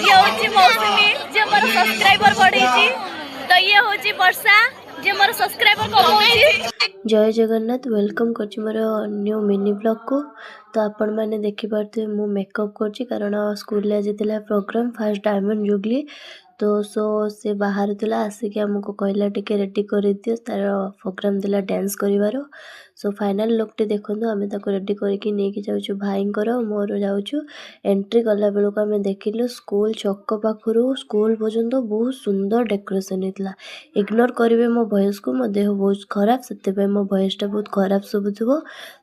ଇଏ ହେଉଛି ମୌସୁମୀ, ଯିଏ ମୋର ସବସ୍କ୍ରାଇବର ବଢେଇଛି। ତ ଇଏ ହେଉଛି ବର୍ଷା, ଯିଏ ମୋର ସବସ୍କ୍ରାଇବର କମଉଛି। ଜୟ ଜଗନ୍ନାଥ। Welcome କରୁଛି ମୋର ନ୍ୟୁ ମିନି ବ୍ଲଗ୍କୁ। ତ ଆପଣମାନେ ଦେଖିପାରୁଥିବେ, ମୁଁ ମେକଅପ୍ କରୁଛି, କାରଣ ସ୍କୁଲରେ ଆଜି ଥିଲା ପ୍ରୋଗ୍ରାମ୍, ଫାର୍ଷ୍ଟ ଡାଇମଣ୍ଡ ଜୁବଲି। ତ ସୋ ସେ ବାହାରୁଥିଲା, ଆସିକି ଆମକୁ କହିଲା ଟିକେ ରେଡ଼ି କରିଦିଅ। ତାର ପ୍ରୋଗ୍ରାମ୍ ଥିଲା ଡ୍ୟାନ୍ସ କରିବାର। ସୋ ଫାଇନାଲ୍ ଲୁକ୍ଟି ଦେଖନ୍ତୁ। ଆମେ ତାକୁ ରେଡ଼ି କରିକି ନେଇକି ଯାଉଛୁ, ଭାଇଙ୍କର ମୋର ଯାଉଛୁ। ଏଣ୍ଟ୍ରି କଲା ବେଳକୁ ଆମେ ଦେଖିଲୁ, ସ୍କୁଲ ଛକ ପାଖରୁ ସ୍କୁଲ ପର୍ଯ୍ୟନ୍ତ ବହୁତ ସୁନ୍ଦର ଡେକୋରେସନ୍ ହେଇଥିଲା। ଇଗ୍ନୋର କରିବେ ମୋ ଭଏସ୍କୁ, ମୋ ଦେହ ବହୁତ ଖରାପ, ସେଥିପାଇଁ ମୋ ଭଏସ୍ଟା ବହୁତ ଖରାପ ଶୁଭୁଥିବ।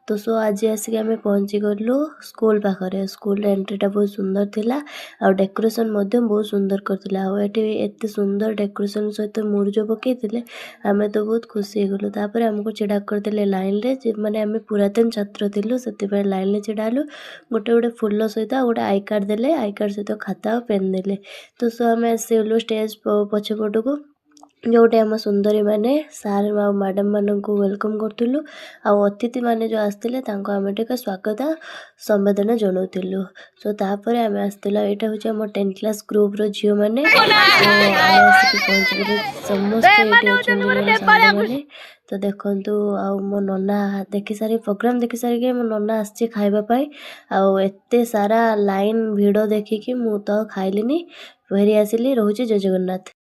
ତ ସୋ ଆଜି ଆସିକି ଆମେ ପହଞ୍ଚିଗଲୁ ସ୍କୁଲ ପାଖରେ। ସ୍କୁଲର ଏଣ୍ଟ୍ରିଟା ବହୁତ ସୁନ୍ଦର ଥିଲା ଆଉ ଡେକୋରେସନ୍ ମଧ୍ୟ ବହୁତ ସୁନ୍ଦର କରିଥିଲା। ଆଉ ଏଠି ଏତେ ସୁନ୍ଦର ଡେକୋରେସନ୍ ସହିତ ମୁରୁଜ ପକେଇଥିଲେ, ଆମେ ତ ବହୁତ ଖୁସି ହେଇଗଲୁ। ତାପରେ ଆମକୁ ଛିଡ଼ା କରିଦେଲେ ଲାଇନ୍ରେ। ମାନେ ଆମେ ପୁରାତନ ଛାତ୍ର ଥିଲୁ, ସେଥିପାଇଁ ଲାଇନ୍ରେ ଛିଡ଼ା ହେଲୁ। ଗୋଟେ ଗୋଟେ ଫୁଲ ସହିତ ଆଉ ଗୋଟେ I card ଦେଲେ, I card ସହିତ ଖାତା ଆଉ ପେନ୍ ଦେଲେ। ତ ସୋ ଆମେ ଆସିଗଲୁ ଷ୍ଟେଜ୍ ପଛପଟକୁ, ଯେଉଁଠି ଆମ ସୁନ୍ଦରୀମାନେ ସାର୍ ଆଉ ମ୍ୟାଡ଼ାମ୍ମାନଙ୍କୁ welcome କରୁଥିଲୁ ଆଉ ଅତିଥିମାନେ ଯେଉଁ ଆସିଥିଲେ, ତାଙ୍କୁ ଆମେ ଟିକେ ସ୍ୱାଗତ ସମ୍ବର୍ଦ୍ଧନା ଜଣାଉଥିଲୁ। ସୋ ତାପରେ ଆମେ ଆସିଥିଲୁ। ଏଇଟା ହେଉଛି ଆମ 10th class ଗ୍ରୁପ୍ର ଝିଅମାନେ। ତ ଆମେ ଆସିକି ପହଞ୍ଚିଗଲୁ। ସମସ୍ତେ ଏଇଠି ଅଛନ୍ତି, ମୋର ସାଙ୍ଗମାନେ। ତ ଦେଖନ୍ତୁ, ଆଉ ମୋ ନନା ଦେଖିସାରି, ପ୍ରୋଗ୍ରାମ୍ ଦେଖିସାରିକି ମୋ ନନା ଆସିଛି ଖାଇବା ପାଇଁ। ଆଉ ଏତେ ସାରା ଲାଇନ୍ ଭିଡ଼ ଦେଖିକି ମୁଁ ତ ଆଉ ଖାଇଲିନି, ଫେରି ଆସିଲି। ରହୁଛି, ଜୟ ଜଗନ୍ନାଥ।